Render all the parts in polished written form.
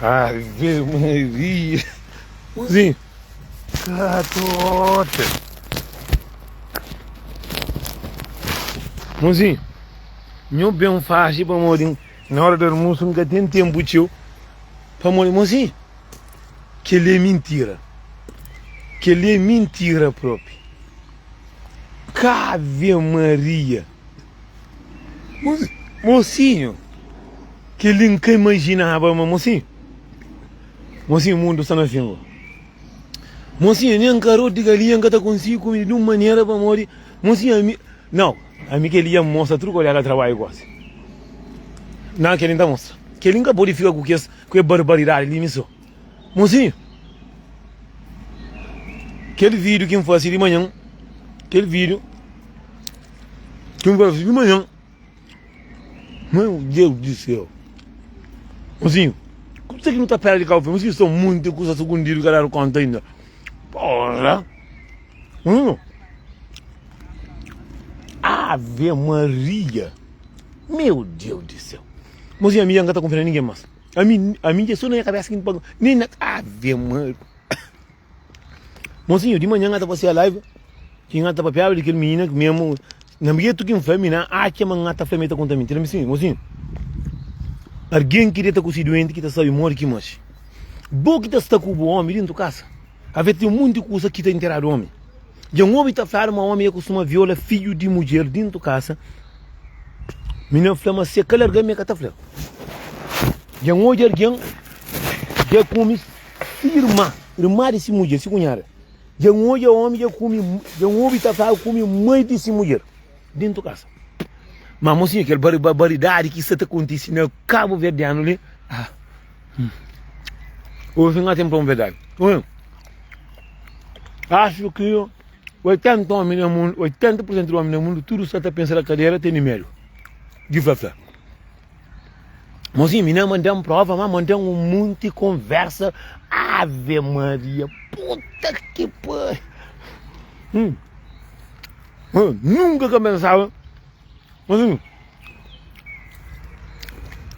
Ave Maria. Mozinho. Katote. Mozinho. Nho ben faxi pamodi na hora di almoço N ka ten tempu txeu. Pamodi, mozinho, kel-li é mintira. Kel-li é mintira propi. Ave Maria. Mocinho, kel-li N ka imajinaba ma mocinho, mocinho mundu sta na fin go. Mocinho, nen karoti di galinha N ka ta konsigi kume di un manera pamodi mocinho ami, nau, ami kel-li dja N mostra tudu kolega trabadju gosi. Nau, kel-li N ta mostra. Kel-li N ka pode fika ku kes, ku e barbaridadi li mi so. Mocinho, kel vídiu ki N fase di manhan, kel vídiu. Ki N fase di manhan. Meu Deus di séu. Mozinho, kusa ki nu ta pera di Cabo Verde? Mozinho, sta munti kusa sukundidu ka dadu konta inda. Porra! Hum. Ave Maria! Meu Deus di séu. Mozinho, ami dja N ka ta kunfia na ningen mas. Ami, ami dja so na nha kabesa ki N paga. Nem na. Ave Maria! Mozinho, di manhan N ta fase live ki N ta papiaba di kel minina ki mesmu na jetu ki N fla mi na atxa ma N ta fla ma el ta konta mintira. Mi sin, mozinho, algen ki deta ku si duenti ki ta sabi modi ki maxi. Bo ki ta sta ku bu omi dintu kasa, aves ten munti kusa ki ta interadu omi. Dja N obi ta fladu ma omi e kustuma viola fidju di mudjer dintu kasa. Minina fla ma si e ka larga mi e ka ta fla. Dja N odja algen dja kume Si irma, irma di si mudjer, si kunhada, dja N odja omi dja kume, dja N obi ta fla kume mai di si mudjer dentu kasa. Ma mosinhu, kel barbaridadi ki sta ta kontisi na Kabu Verdianu li, ah, oji N ka ten pa un verdadi. Oi, acho ki 80 omi na mundu, 80 por sentu di omi na mundu tudu sta ta pensa na kadera tene medu di fla fla. Mozinho, mina manda-m prova, ma manda-m un monti konversa. Ave Maria, puta ki pariu. Hum. Hum, nunka ka pensaba. Mozinho.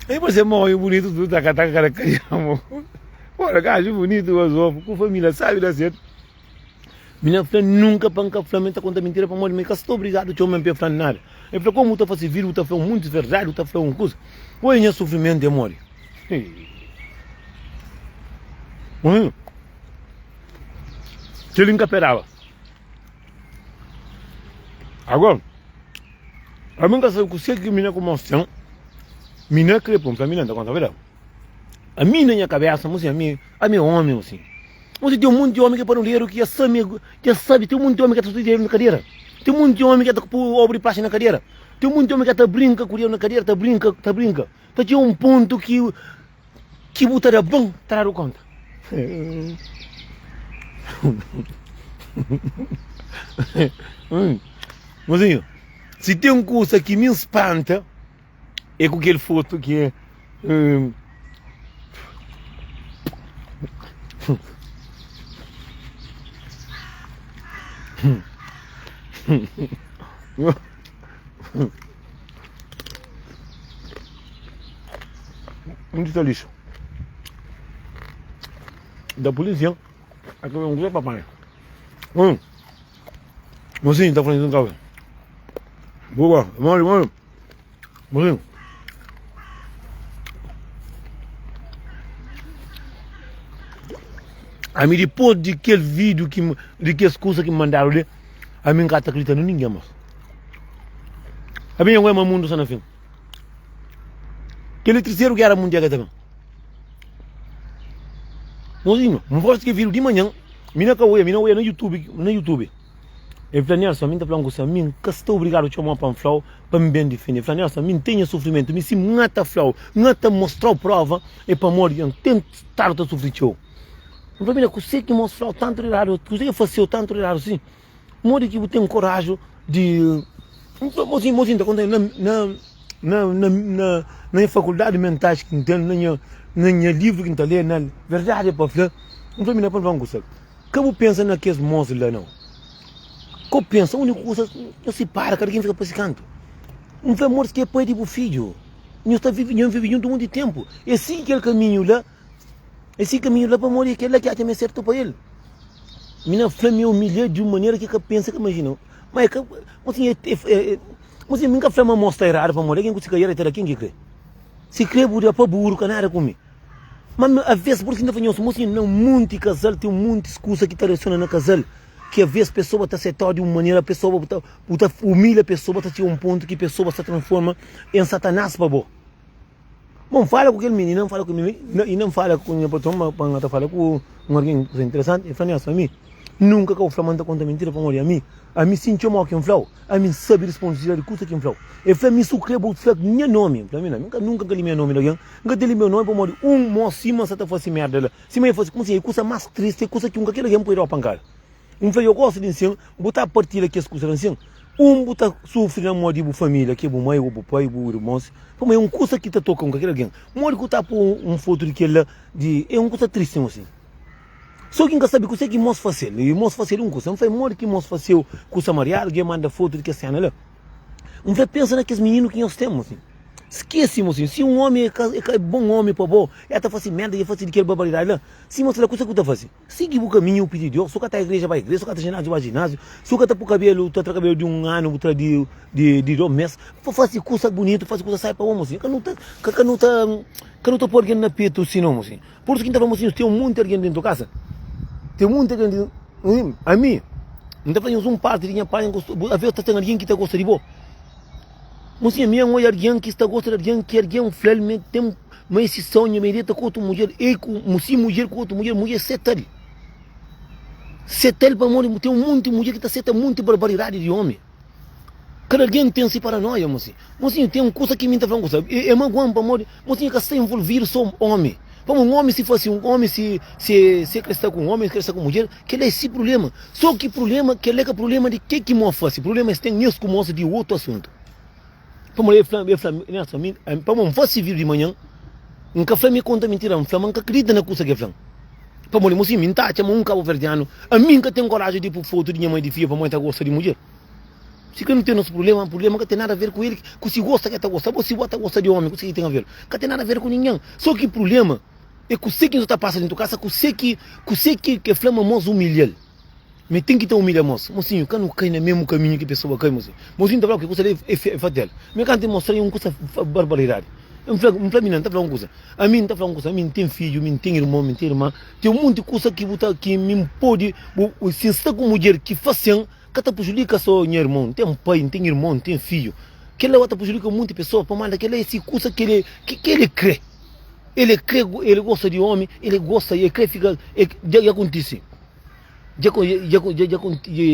E você morre bonito, tudo taca, taca, cara, cara, Bora, gajo bonito, mas ku família, sabe da certo. Minha fla nunka pa N ka fla ma el ta konta mintira pamodi mi ka sta obrigadu txoma-m pa el fla-m nada. El fla, Komu bu ta fase vídiu bu ta fla un monti verdadi, bu ta fla un kuza. Oi nha sufrimentu é modi? Hum. Kel-li N ka peraba. Agora, ami N ka sabe kuse ki mina ku mos ten. Mina kre pa N fla mina N ta konta verdadi. Ami na nha kabesa, mo sin, ami, ami é omi, mo sin. Mo sin, ten un monti omi ki é panuleru ki ja sabe, ja sabe, ten un monti omi ki ta suti dedu na kadera, ten un monti omi ki ta pui obra di praxa na kadera, ten un monti omi ki ta brinka ku dedu na kadera, ta brinka, ta brinka, ta txiga un pontu ki, ki bu ta da bon, ta dadu konta. Mozinhu, si ten kusa ki mi spanta. É ku kel fotu ki é. Undi ta lixu? Da polícia. Aqui é um kusa pa panha. Hum. Mozinho, tá falando um Boa, mole, mole. Mozinho. Ami dipôs di kel vídeo ki di kes kusa ki mandaru li, ami N ka ta kridita na ningen mas. Ami nha ma mundu sta na fin. Kel-li terseru géra mundial ka ta ben. Mozinho, N gosta di kel vídeo di manhan, mi na ka oia, mi na oia na YouTube, na YouTube. El fla, Nelson, mi N ta fla un kusa, mi N ka sta obrigadu txoma-u pa N fla-u pa N ben difende. El fla, Nelson, mi N ten nha sufrimentu, mi si N ta fla-u, N ta mostra-u prova, é pamodi N ten stadu ta sufri txeu. N fla, Mina, kuse ki mos fla-u tantu di eradu, kuse ki fase-u tantu di eradu si? Modi ki bu ten koraju di. N fla, Mosinhu, mosinhu, N ta konta-u, na, na, na, na, na, na nha fakuldadi mentais ki N ten, na nha, na nha livru ki N ta lé, na verdadi é pa fla. N fla, Mina, pa N fla un kusa. Ka bu pensa na kes mos la nau. Ka bu pensa, uniku kusa, nhos sipara, kada ken fika pa si kantu. N fla, Mors ki é pai di bu fidju. Nhos ta vive, nhos vive djuntu monti tenpu. E sigi kel kaminhu la. É si kaminhu la pamodi é kel-la ki atxa ma é sertu pa el. Mi na fla mi umilha di un manera ki ka pensa, ka imajina. Ma é ka, mosinhu, é, é, é, mosinhu, mi ka fla ma mos sta eradu pamodi algen ku si ka era, el ta da ken ki kre. Si kre bu da pa buru, ka nada ku mi. Ma aves, pur isu ki N ta fla nhos, mosinhu, na munti kazal ten muntis kusa ki ta rasiona na kazal, ki aves pesoba ta setau di un manera, pesoba bu ta, bu ta umilha pesoba ta txiga un pontu ki pesoba sta transforma en satanas pa bo. Bon, N fala ku kel minina, N fala ku minina, i N fala ku nha patron, ma pa N ta fala ku un algen kusa interesanti, el fla mi asin, ami nunka ka bu fla ma N ta konta mintira, pamodi ami, ami si N txoma-u ki N fla-u, ami N sabe responsabilidadi di kusa ki N fla-u. El fla mi, si bu kre bu fla nha nomi. N fla, ami nau, nunka N ka limia nomi di algen, N ka ta limia nomi pamodi un mos sima N sa ta fase merda la, sima el fase, kuma si, é kusa mas tristi, é kusa ki un ka kel algen pode da-u pankada. N fla, yo gosta di nsin, bu ta partilha kes kusa la nsin? Un, bu ta sufri na mô di bu família, ki é bu mai ô bu pai, bu irmons, pamodi é un kusa ki ta toka un ka kel algen. Modi ki bu ta pô un fotu di kel-la di. É un kusa tristi mosi. Sô ki N ka sabe kuse ki mos fase-l. I mos fase-l un kusa. N fla, modi ki mos fase-u kusa mariadu? Dja e manda fotu di kes sena la. N fla, pensa na kes mininu ki nhos ten, mosi. Skese, mosi. Si un omi é ka, é ka bon omi pa bo, el ta fase merda, el fase di kel barbaridadi la. Si mos fla, kusa ki bu ta fase? Sigi bu kaminhu, pidi Deus. Su ka ta igreja, bai igreja. Su ka ta jináziu, bai jináziu. Su ka ta pui kabelu, ta tra kabelu di un anu, bu tra di di dos mes. Fasi kusa bunitu, fasi kusa sai pa bo, mosinhu. Ka nu ta, ka ka nu ta, ka nu ta pui algen na petu si no, mosinhu. Pur isu ki N ta fla, mosinhu, ten monti algen dentu kasa. Ten monti algen dentu. Ami, N ta fla nhos un parti di nha pai, N gosta, aves ta ten algen ki ta gosta di bo. Mosinha, mi N odja algen ki sta gosta di algen ki algen fla-l ma el ten ma e si sonha ma e deta ku otu mudjer, e ku si mudjer ku otu mudjer, mudjer seta-l. Seta-l pamodi ten un monti mudjer ki ta seta monti barbaridadi di omi. Kada algen ten si paranoia, mosinha. Mosinha, ten un kusa ki mi ta fla un kusa, e magua-m pamodi mosinha ka sta envolvidu so omi. Pamodi un omi si fase un omi si si si e kre sta ku un omi, e kre sta ku mudjer, kel-la é si prubléma. So ki prubléma, kel-la é ka prubléma di ke ki mo fase, prubléma es ten es ku mos di otu asuntu. Pamodi el fla, el fla, Nelson, mi, pamodi N fase vídiu di manhan, N ka fla mi konta mintira, N fla ma N ka kridita na kusa ki el fla-m. Pamodi mo si mi N ta atxa ma un kabuverdianu, ami N ka ten koraji di pui fotu di nha mai di fia pamodi el ta gosta di mudjer. Si ka nu ten nos prubléma, prubléma ka ten nada a ver ku el, ku si gosta ki el ta gosta, bo si bo ta gosta di omi, kuse ki ten a ver? Ka ten nada a ver ku ningen. So ki prubléma é kuse ki nu ta pasa dentu kasa, kuse ki kuse ki ke fla ma mos umilha-l. Ma ten ki ta umilha mos. Mosinhu, ka nu kai na mesmu kaminhu ki pesoa kai, mosinhu. Mosinhu ta fla ki kusa li é fatal. Mi kantu el mostra-m un kusa barbaridadi. N fla, N fla mi na, N ta fla un kusa. Ami N ta fla un kusa, ami N ten fidju, mi N ten irmon, mi N ten irma. Ten monti kusa ki bu ta ki mi N pode, bu si N sta ku mudjer ki fase-m, Ka ta prujudika so nha irmon, N ten pai, N ten irmon, N ten fidju. Kel-la ba ta prujudika monti pesoa, pamodi kel-la é si kusa ki el ki el krê. El krê, el gosta di ómi, el gosta, el krê fika, dja dja kontise. Dja dja dja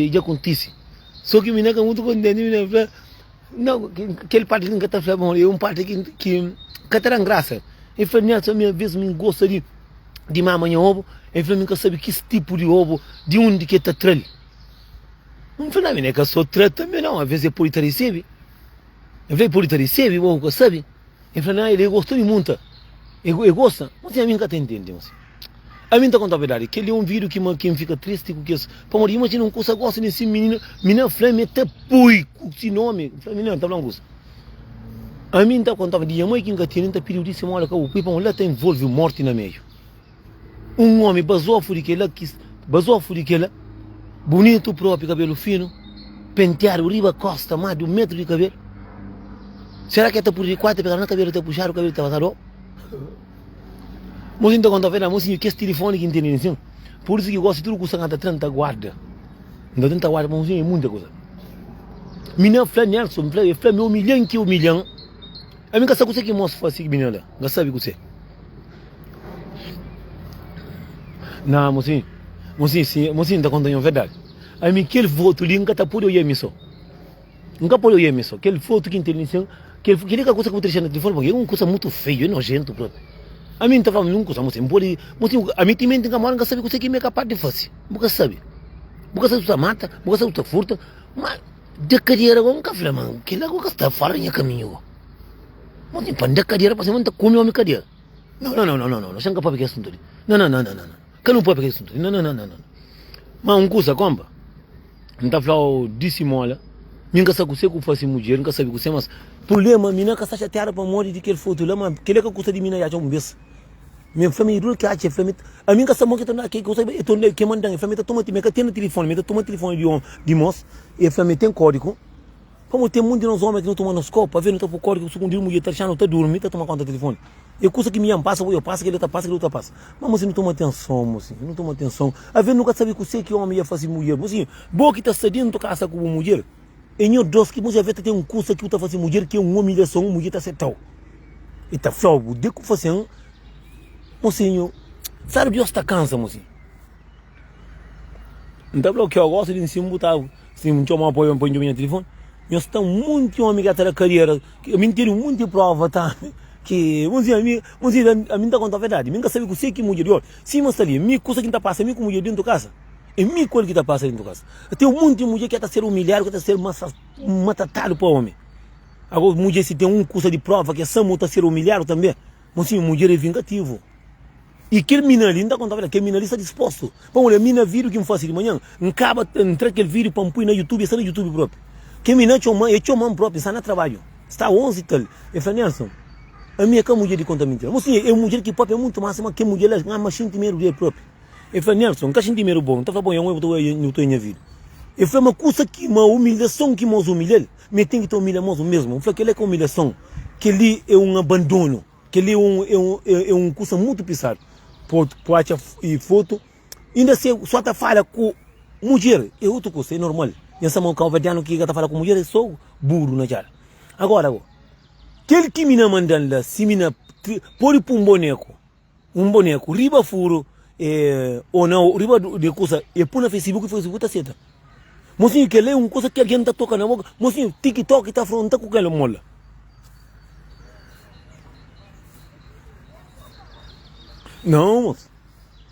dja kontise. So ki mi na ka mutu kontenti, mi na fla, nau, kel parti li N ka ta fla, pamodi é un parti ki ki ka ta da-m grasa. El fla, Nelson, ami aves mi gosta di di mama nha obu. El fla, mi ka sabe kis tipu di obu, di undi ki el ta tra-l. N fla, mi ne ka so tra tanbe nau, aves e pode ta resebe. El fla, e pode ta resebe, bo ka sabe. El fla, na, el gosta di munta, e gosta. Mas ami N ka ta intende, mas ami N ta konta verdadi, kel li é un vídiu ki ma ki N fika tristi ku kes, pamodi imajina un kusa gosta di si minina, minina fla mi ta pui ku si nomi, N fla, minina, N ta fla un kusa, ami N ta kontaba di nha mai ki N ka tene, N ta pidiu di simola ka bu pui, pamodi la ta envolve morti na meiu. Un omi bazofu di kela ki bazofu di kela bunitu propi kabelu finu penteadu riba kosta más di un metru di kabelu sera ki el ta pudi di kuatu pegadu na kabelu ta puxadu kabelu ta pasadu mosinhu ta konta verdadi mosinhu kes tilifoni ki N tene nsin pur isu ki gosi tudu kusa N ta tra N ta guarda N ta tenta guarda pa mosinhu é munta kusa mi na fla Nelson N fla el fla mi umilhan ki umilhan Ami N ka sabe kuse ki mos fase ki minina la, N ka sabe kuse. Na, mosinhu, mosinhu, si, mosinhu, N ta konta nho verdadi. Ami kel fotu li N ka ta pode oia mi so. N ka pode oia mi so. Kel fotu ki N tene li sin, kel, kel-li ka kusa ki bu ta dexa na tilifoni, pabia é un kusa mutu feiu, é nojentu propi. Ami N ta fla un kusa, mosinhu, N pode, mosinhu, ami timenti N ka mora N ka sabe kuse ki mi é kapas di fase. Bu ka sabe. Bu ka sabe si bu ta mata, bu ka sabe si bu ta furta, ma. Da kadera go, N ka fla ma kila go ka sta fora di nha kaminhu go. Mo ten pa N da kadera pa sima N ta kume omi kadera. No, no, no, no, no, no, xa N ka papia kes asuntu li. No, no, no, no, no, ka nu papia kes asuntu li. No, no, no, no, no. Ma un kusa, konpa, N ta flau di simola, mi N ka sa kuse ku fasi mudjer, N ka sabi kuse, mas prublema mi na ka sta xatiadu pamodi di kel fotu la, ma kila ka kusa di mi na atxa un bes. Mi fla mi dura ki atxa, el fla mi, ami nka sa mo ki ta ke kusa e ta ke mandan, el fla mi ta toma mi ka tene tilifoni, mi ta toma tilifoni di omi di mos, el fla mi ten kodigu, pamo ten munti nos omi ki no toma nos kopu, aves no ta pui kodigu sukundidu mudjer ta dexanu ta durmi ta toma konta tilifoni, e kusa ki mi yam pasa bo yo pasa kila ta pasa kila ta pasa, ma mosi no toma atenson mosi, no toma atenson, aves no ka sabi kuse ki omi ia fasi mudjer, mosi bo ki ta sta dentu kasa ku bu mudjer. É nho dos ki mudjer ta ten un kusa ki bu ta fase mudjer ki é un umilhason, mudjer ta setau. E ta flau bu de ku fasen, mosinhu, sabe Dios ta kansa mosinhu. N ta flau ki eu gosto di nsin bu ta si N txoma apoio pa N djobe nha tilifoni. Nhos ten munti omi ki ta da kariera, ami N tene munti prova tambi ki mosinhu ami, mosinhu ami N ta konta verdadi, mi N ka sabe kuse ki mudjer di omi. Sima sta li, mi kusa ki N ta pasa mi ku mudjer dentu kasa. É mi ku el ki ta pasa dentu kasa. Ten un monti mudjer ki ta ser umilhadu, ki ta ser matatadu pa omi. Agora, mudjer si ten un kusa di prova ki é sa mo ta ser umilhadu tanbe. Mosinhu, mudjer é vingativu. I kel mina li, N ta konta verdadi, kel mina li sta dispostu. Pamodi ami na vídiu ki N fase di manhan, N kaba N tra kel vídiu pa N pui na YouTube, e sta na YouTube propi. Kel mina txoma, e txoma-m propi, N sta na trabadju, sta 11 i tal. E fla, Nelson, ami é ka mudjer di konta mintira. Mosinhu, é mudjer ki papia mutu más, ma kel mudjer la, N ama xinti medu di el propi. El fla, Nelson, N ka xinti medu bo. N ta fla bo, nha bu ta oia nha vida. El fla ma kusa ki, ma umilhason ki mos umilha-l, ma el ten ki ta umilha mos mesmu. N fla, kel-li é ka umilhason, kel-li é un abandonu, kel-li é un, é un, é un kusa mutu pisadu. Po, po atxa fotu, inda si so ta fala ku mudjer, é otu kusa, é normal. Nha sta ma kauverdianu ki ka ta fala ku mudjer é so buru na txada. Agora, kel ki mi na manda-l la, si mi na pode pui un boneku. Un boneku riba furu e o nau riba di kusa e pui na facebook facebook ta seta. Mosinhu kela e un kusa ki algen ta toka na boka mosinhu tiktok ta afronta ku kela mola. Nau mos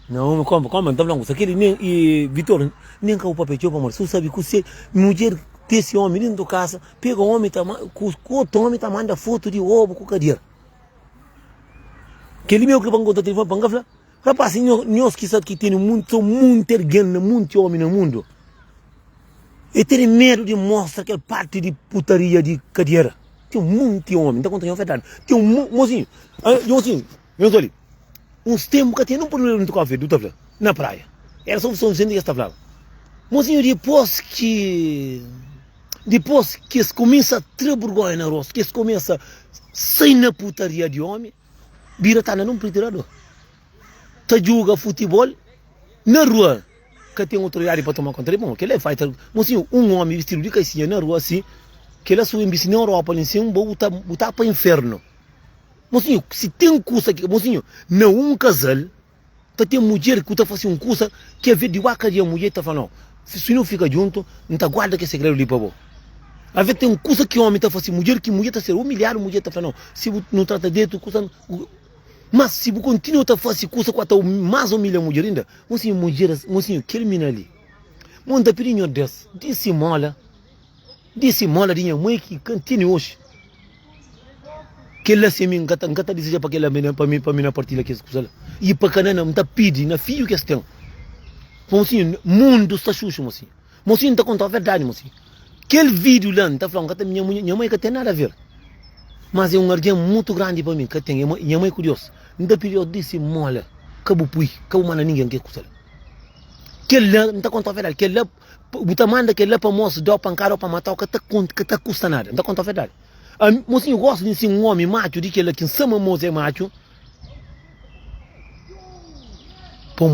nau koma koma nta fla un kusa keli nen i Vitor nen ka bu papia txeu pamodi si bu sabi kuse mudjer tesi omi dentu kasa pega omi ta ku otu omi ta manda fotu di obu ku kadera. Kel-li meu kre pa N konta telefoni pa N ka fla, Rapaz, nhos ki sa ki tene munti, so munti algen na munti omi na mundu, e tene medu di mostra kel parti di putaria di kadiera. Ten munti omi, N ta konta nhos verdadi, ten un mosinhu, mosinhu, nhos oli, uns tempu ka tinha nen purmeru di Cabo Verde, du ta fla, na praia, era so São Vicente ki es ta flaba. Mosinhu, dipos ki. Dipôs ki es kumesa tra burgónha na róstu, ki es kumesa sai na putaria di ómi, bira ta anda na un pritirador, ta djuga futibol na rua, ka ten otoridadi pa toma konta di. Bon, kel-la é faita. Mosinhu, un ómi bistidu di kaisinha na rua asi, kel-la su ben bisti na Europa li nsin, bo bu ta pa infernu. Mosinhu, si ten kusa ki. Mosinhu, na un kazal. Ta ten mudjer ku ta fase un kusa ki aves di waka di mudjer ta fla, No, si no fika djuntu, N ta guarda kes segredu li pa bo. Aves ten kusa ki omi ta fase mudjer ki mudjer ta ser umilhadu, mudjer ta fla, No, si bu no trata dretu kusa, ma si bu kontinua ta fase kusa ku ta mas umilha mudjer inda. Mosinhu, mudjer, mosinhu, kel mina li, mo N ta pidi Nhordes di simola. Disi mola di nha mai ki ka tene oxi. Kel la si ami N ka ta N ka ta diseja pa kel la pa mi pa mi na partilha kes kusa la. I pa ka na na N ta pidi na fidju ki es ten. Mosinhu, mundu sta xuxu mosinhu. Mosinhu N ta kontau verdadi mosinhu. Kel video la N ta flau N ka ta nha nha mai ka ten nada a ver. Mas é un argen mutu grandi pa mi ka ten nha mai ku Deus. N ta pidi Deus disi mola ka bu pui ka bu manda ningen kes kusa la. Kel la N ta kontau verdadi kel la. Bu ta manda kel la pa mos dau pankada o pa matau ka ta konta ka ta kusta nada. N ta kontau verdadi. Ami mosinhu gosta di nsin un omi matxu di kel la ki N sa ma mos é matxu pa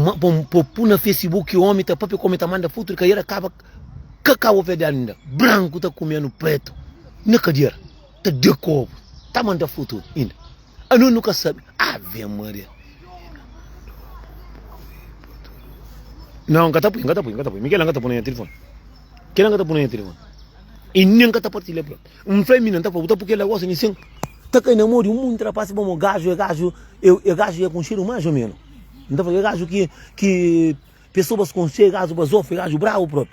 pa pu na facebook ki omi ta papia ku omi ta manda fotu di kadiera kaba ka kaba verdadi inda branku ta kume anu pretu na kadiera ta da kobu ta manda fotu inda. Ano nu ka sabe. Ave Maria. Não, nka ta pui, nka ta pui, nka ta pui. Mi kela nka ta pui na nha telefone. Kela nka ta pui na nha telefone. E nem nka ta partilha propi. N fla mina, nta fla, bu ta pui kela gosi ni sin. Ta kai na mô di un munti rapaz, pamo gajo é gajo, é gajo é konxedu mais ou menos. Nta fla, é gajo ki ki pessoas konxe, é gajo bazofu, é gajo brabo propi.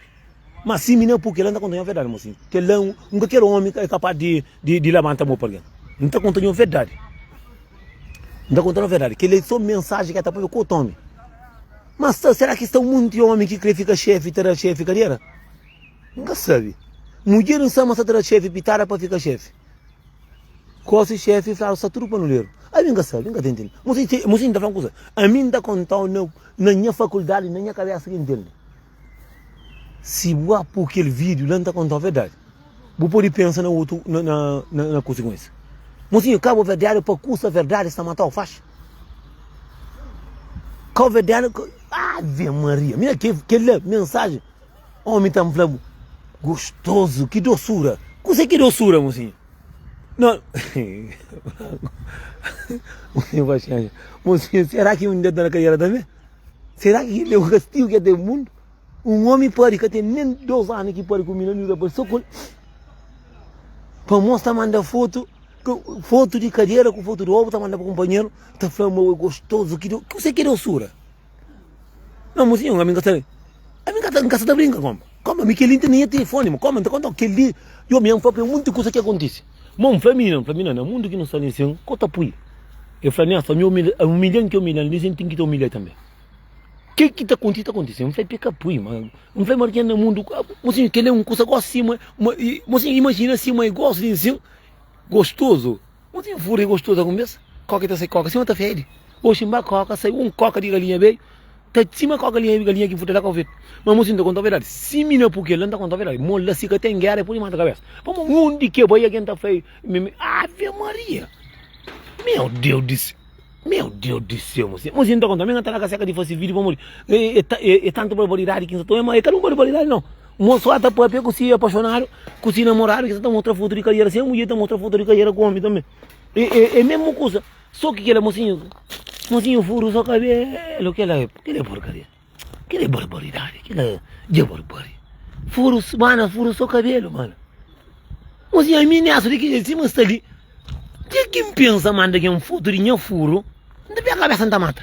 Ma si mi na pui kela, N ta konta nho verdadi, mosinhu. Kela, un kaker omi é kapaz di di labanta mo pa algen. N ta konta nho verdadi. N ta konta nho verdadi. Kela é so mensaji ki el ta papia ku otu omi. Ma sta, sera ki sta un monti omi ki kre fika xefi ta da xefi kadera? N ka sabi. Mudjer N sa ma sa ta da xefi pitada pa fika xefi. Gosi xefi fladu sta tudu panuleru. Ami N ka sabe, N ka ta intende. Mosinhu, mosinhu N ta fla un kuza, ami N ta kontau na na nha fakuldadi, na nha kabesa ki N intende. Si bu apu kel vídiu la N ta kontau verdadi. Bu pode pensa na otu na na na kusa ku es. Mosinhu, kabo verdianu pa kusa verdadi sta matau faxi. Kabo verdianu Ave Maria, mira ke kel-la mensajen omi ta fla bu gostozu, ki dosura. Kuse ki dosura, mosinhu? Não. Mosinhu paxénxa. Mosinhu, será ki un dia ta na kadiera tanbe? Será ki kel-li é un kastigu ki el ten mundu? Un omi pari ka ten nen 2 anu ki pari ku mi na mi ta so ku pa mos ta manda fotu fotu di kadera ku fotu di obu ta manda pa kunpanheru ta fla ma é gostozu ki kuse ki dosura na mosinhu ami nka sabe ami nka nka sa ta brinka koma koma mi keli nta na nha telefoni ma koma nta kontau keli yo mi fla pa munti kusa ki akontisi ma nfla minina nfla minina na mundu ki nu sta li sin ko ta pui el fla nessa mi umilhan ki umilhan li sin ten ki ta umilha tambi. Ke ki ta kontise, ta kontise. N fla, pe ka pui, ma N fla, ma algen na mundu, mosinhu, kel-li é un kusa gosi sima, ma, mosinhu, imajina si ma é gosi di nsin, gostozu. Mosinhu, furu é gostozu algun bes? Koka ta sai koka sima ta fedi. Oxi N ba koka, sai un koka di galinha bedju, ta sima koka di galinha ki futa la kau fetu. Ma mosinhu, N ta kontau verdadi, si mi na pui kel-la, N ta kontau verdadi, mo la si ka ten gera, e pudi mata kabesa. Pamodi undi ke bai, algen ta fla, Ave Maria! Meu Deus di seu! Meu Deus di seu, mosinha. Mosinha, N ta konta, mi N ka ta da kaseka di fase vídiu pamodi é tantu barbaridadi ki N sa ta oia, ma é ka un barbaridadi nau. Mosu ata papia ku si apaxonadu, ku si namoradu ki sa ta mostra fotu di kariera, si é mudjer ta mostra fotu di kariera ku omi tanbe. É mesmu kusa, so ki kila mosinhu, mosinhu furu so kabelu, kila é porkaria. Kila é barbaridadi, kila dja barbari. Furu, mana, furu so kabelu, mana. Mosinha, ami nesu di ki sima sta li, dja ki N pensa manda gen fotu di nha furu, N ta pega kabesa N ta mata.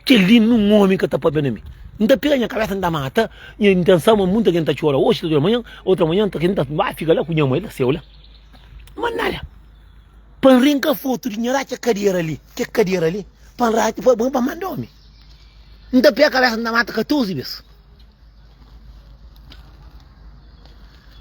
Kel li nun omi ka ta papia na mi. N ta pega nha kabesa N ta mata, N ta nsa ma munta gen ta txora oxi, ta txora manhan, otra manhan, ta ta ba fika la ku nha mai la seu la. Ma nada. Pa N rinka fotu di nha ratxa kadera li, ke kadera li, pa N ratxa, pa manda omi. N ta pega kabesa N ta mata 14 bes.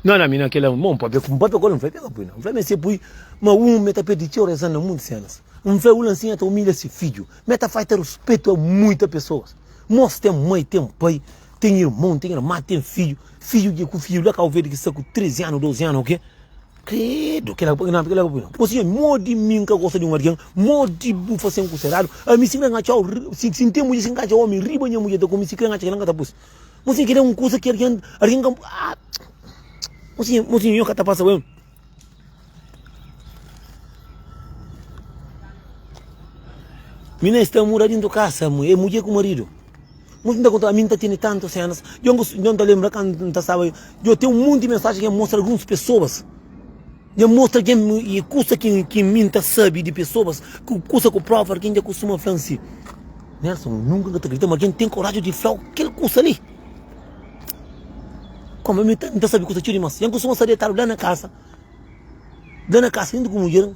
Não, não, mina kela, bom, papia, papia ku el, N fla, pega pui não. N fla, meste pui, ma un me ta perde txeu rezan na munti senas. N fla, ulan sinha ta umilha se fidju, me ta falta ruspetu a muita pesoas. Mos ten mai, ten pai, ten irmon, ten irma, ten fidju, fidju dje ku fidju la Kau Verdi ki sta ku 13 anu, 12 anu, oke? Credo, kela na kela ka pui não. Mosinha, modi mi nka gosta di un algen, modi bu fasen kusa eradu, ami si kre ngatxau, si si nten mudjer si ngatxa omi riba nha mudjer ta kume, si kre ngatxa kela nka ta pus. Mosinha, kela é un kusa ki algen, algen ka ah mosinha, mosinha nho ka ta pasa ben. Mina es ta mura dintu kasa, é mudjer ku maridu. Muitu N ta konta, ami N ta tene tantu senas. Djon ku djon ta lembra kantu N ta staba, djo ten un monti mensajen ki N mostra alguns pesoas. Dja mostra ken i kusa ki ki mi N ta sabi di pesoas, ku kusa ku prova algen dja kustuma fla-m si, Nelson, nunka N ka ta kridita ma algen ten koraji di fla-u kel kusa li. Komu mi N ta sabi kusa txeu dimas. Dja N kustuma sta detadu la na kasa, la na kasa djuntu ku mudjer.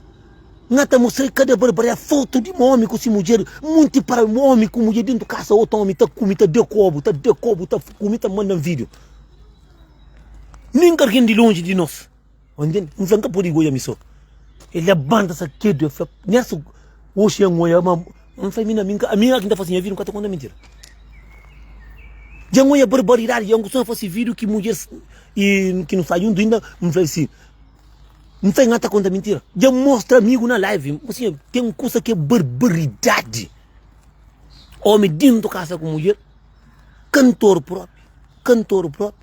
Nha ta mostra-l kada barbaridadi, fotu di omi ku si mudjer, munti para omi ku mudjer dentu kasa, otu omi ta kume, ta da kobu, ta da kobu, ta kume, ta manda-m video. Nin ka algen di lonji di nos. Ô ntende? N fla, N ka pode goia mi so. El labanta sakedu, el fla, Nessa oxi N oia ma. N fla, Mi na, mi ka, ami ki N ta fasi nha vida, N ka ta konta mintira. Dja N oia barbaridadi, dja N kustuma fasi video ki mudjer i ki nu sta juntu inda, N fla si. N fla N ta konta mintira. Dja N mostra amigu na live. Mosinha, ten kusa ki é barbaridadi. Omi dintu kasa ku mudjer, kantor propi, kantor propi.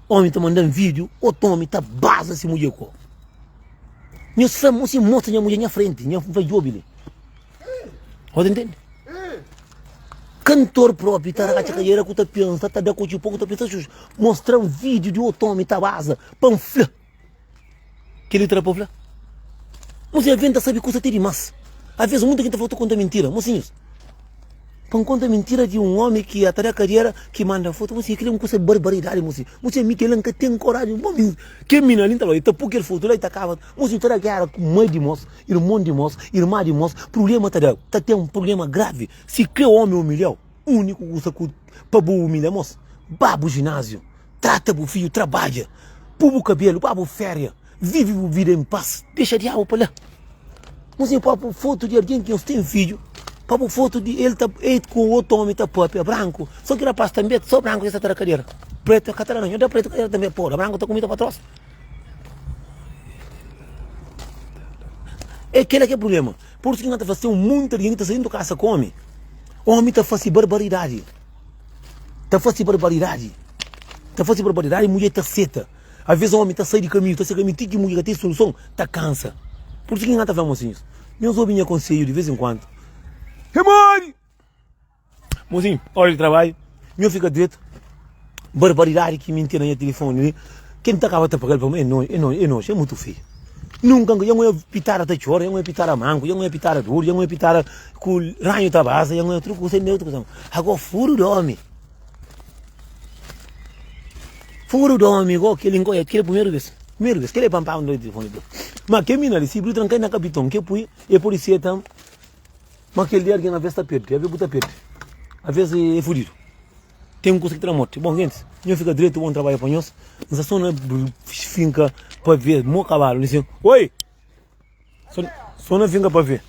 Omi ta manda-m video, otu omi ta baza si mudjer ku. Nhos fla, mosinha, mostra nha mudjer nha frenti, nha fla djobi li. Bo ta intende? Kantor propi ta ratxa kadera ku ta pensa, ta da kotxi po ku ta pensa xuxu. Mostra-m video di otu omi ta baza pa N fla. Kel-li ta da pa fla? Mosinhu, algen ta sabe kusa ti dimás. Alvês, munta ki ta fla, ta konta mintira. Mosinhus, pa N konta mintira di un ómi ki ata da kadera, ki manda fotu, mosinhu, kel-li é un kusa barbaridadi, mosinhu. Mosinhu, ami kel-la N ka ten koraji. Bo mi, kel minina li, N ta fla, el ta pui kel fotu la, el ta kaba. Mosinhu, ta da géra ku mai di mos, irmon di mos, irma di mos, prubléma ta da, ta ten prubléma gravi. Si kre ómi umilha-u, úniku kusa ku pa bu umilha mos, ba bu jináziu. Trata bu fidju, trabadja, pu bu kabelu, ba bu féria, vive bu vida en pas, dexa diabu pa la. Mosinhu pa bu fotu di algen ki nhos ten fidju, pa bu fotu di el ta el ku otu omi ta papia branku, so ki rapaz tanbe so branku ki sa ta da kadera, pretu ka ta da nau, nho da pretu kadera tanbe pora, branku ta kumida pa trosa. É kela ki é prublema, pur isu ki N ta fla si ten munti algen ki ta sta dentu kasa ku omi, omi ta fasi barbaridadi, ta fasi barbaridadi, ta fasi barbaridadi mudjer ta seta. Alvês ómi ta sai di kaminhu, ta sai kaminhu ti ki mudjer ka ten soluson, ta kansa. Pur isu ki N ta fla mosinhus, nhos obi nha konsedju di vês en kuandu. Hemodi! Mosinhu, óra di trabadju, nho fika dretu. Barbaridadi ki mi N ten na nha tilifoni li, ken ta kaba ta paga-l pa mi? É noju, é noju, é noju, é mutu feiu. Nunka N ka, dja N oja pitada ta txora, dja N oja pitada manku, dja N oja pitada duru, dja N oja pitada ku ranhu ta baza, dja N oja tudu kusa, N oja tudu kusa. Agó furu di ómi. Furu di omi go kel inko kel é primeru bes primeru bes kel é pam pam telefoni dja ma kel mina li si bu tranka na kapiton ke pui e pudi seta ma kel di algen aves ta perde aves bu ta perde aves é fudidu ten kusa ki ta da morti bon gentis nho fika dretu bon trabadju pa nhos nsa so na finka pa ve mo kabalu li sin oi. Só na finka pa vê.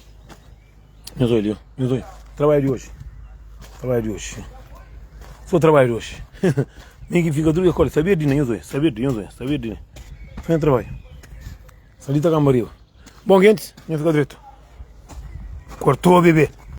Nhos oi li, nhos oi. Trabalho di oji. Trabalho di oji. Só trabalho di oji. Mi ki fika tudu koli. Sabia di nhos oi, sabia di nhos oi, sabia di. Só trabalho. Sali ta kamba riba. Bom, gente, nhos fika dretu. Cortou, bebê.